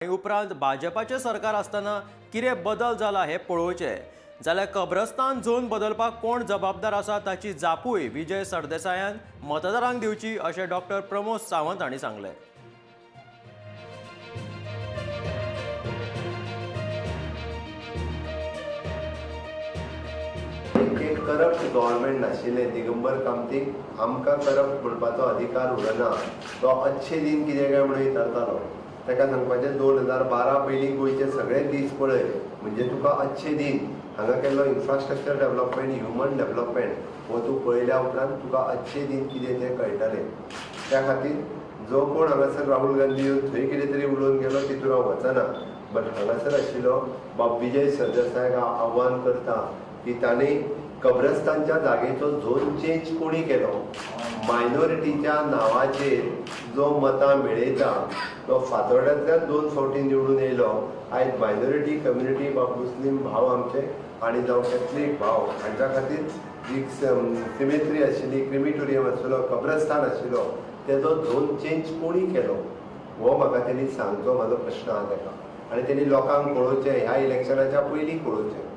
आनी उपरांत भाजपाचें सरकार आसतना कितें बदल जाला हें पळोवचें जाल्यार कब्रस्तान झोन बदलपाक कोण जबाबदार आसा ताची जापूय विजय सरदेसायान मतदारांक दिवची अशें डॉक्टर प्रमोद सावंत हांणी सांगलें. एक करप्ट गव्हर्मेंट नाशिल्लें दिगंबर कामतीक आमकां करप्ट म्हणपाचो अधिकार उरना. तो अच्छे दिन कितें काय म्हणून विचारतालो. ताका सांगपाचें 2012 पयलीं गोंयचे सगळे दीस पळय, म्हणजे तुका अच्छे दिन हांगा केल्लो इन्फ्रास्ट्रक्चर डेव्हलपमेंट, ह्युमन डेव्हलपमेंट हो तूं पळयल्या उपरांत तुका अच्छे दिन कितें तें कळटलें. त्या खातीर जो कोण हांगासर राहुल गांधी येवन थंय कितें तरी उलोवन गेलो तितून हांव वचना, बट हांगासर आशिल्लो बाब विजय सरदेसायाक हांव आव्हान करता की तांणी कब्रस्तानच्या जागेचो झोन चेंज कोणी केलो, मायनॉरिटीच्या नांवाचेर जो मतां मेळयता तो फातोर्ड्यांतल्यान 2 फावटी निवडून येयलो. आयज मायनॉरिटी कम्युनिटी बाब मुस्लीम भाव आमचे आनी जावं कॅथलीक भाव हांच्या खातीर जी सिमेत्री आशिल्ली, क्रिमिटोरियम आशिल्लो, कब्रस्तान आशिल्लो, तेजो झोन चेंज कोणी केलो हो म्हाका तेणी सांगचो, म्हाजो प्रश्न आहा तेका. आनी तेणी लोकांक कळोवचें, ह्या इलेक्शनाच्या पयलीं कळोवचें.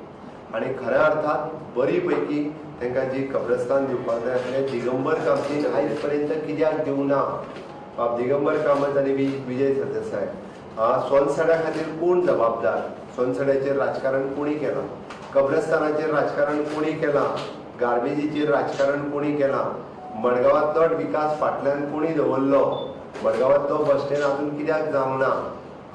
आनी खऱ्या अर्थान बरी पैकी तांकां जी कब्रस्तान दिवपाक जाय आसलें दिगंबर कामतीन आयज पर्यंत कित्याक दिवंक ना? बाब दिगंबर कामत आनी विजय सरदेसाय, सोनसड्या खातीर कोण जबाबदार? सोनसड्याचेर राजकारण कोणी केलां? कब्रस्तानाचेर राजकारण कोणी केलां? गार्बेजीचेर राजकारण कोणी केलां? मडगांवांतलो विकास फाटल्यान कोणी दवरलो? मडगांवांतलो बस स्टँड अजून कित्याक जावंक ना?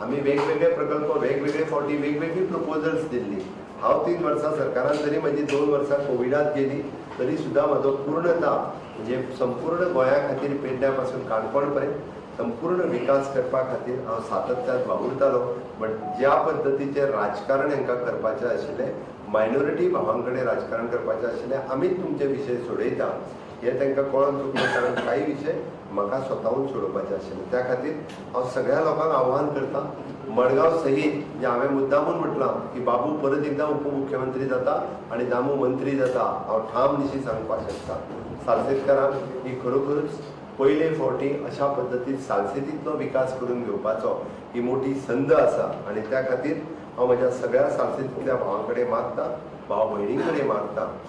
आमी वेगवेगळे प्रकल्प वेगवेगळे फावटी वेगवेगळी प्रपोजल्स दिल्ली. हांव 3 वर्सां सरकारान जरी म्हजी 2 वर्सां कोविडांत गेली तरी सुद्दां म्हजो पूर्णता म्हणजे संपूर्ण गोंया खातीर पेडण्या पासून काणकोण पर्यंत संपूर्ण विकास करपा खातीर हांव सातत्यान वावुरतालो. बट ज्या पद्दतीचें राजकारण हांकां करपाचें आशिल्लें, मायनॉरिटी भावां कडेन राजकारण करपाचें आशिल्लें, आमीच तुमचे विशय सोडयता हें तांकां कळोन चुकलें, कारण कांय विशय म्हाका स्वताहून सोडोवपाचे आशिल्ले. त्या खातीर हांव सगळ्या लोकांक आव्हान करता, मडगांव सहीत, जे हांवें मुद्दामून म्हटलां की बाबू परत एकदां उपमुख्यमंत्री जाता आनी दामू मंत्री जाता, हांव ठाम निशी सांगपाक शकता. सालसेतकारांक ही खरोखरूच पयले फावटी अशा पद्दतीन सालसेतींतलो विकास करून घेवपाचो ही मोठी संद आसा आनी त्या खातीर हांव म्हज्या सगळ्या सालसेतींतल्या भावां कडेन मागता, भाव भयणीं कडेन मागता.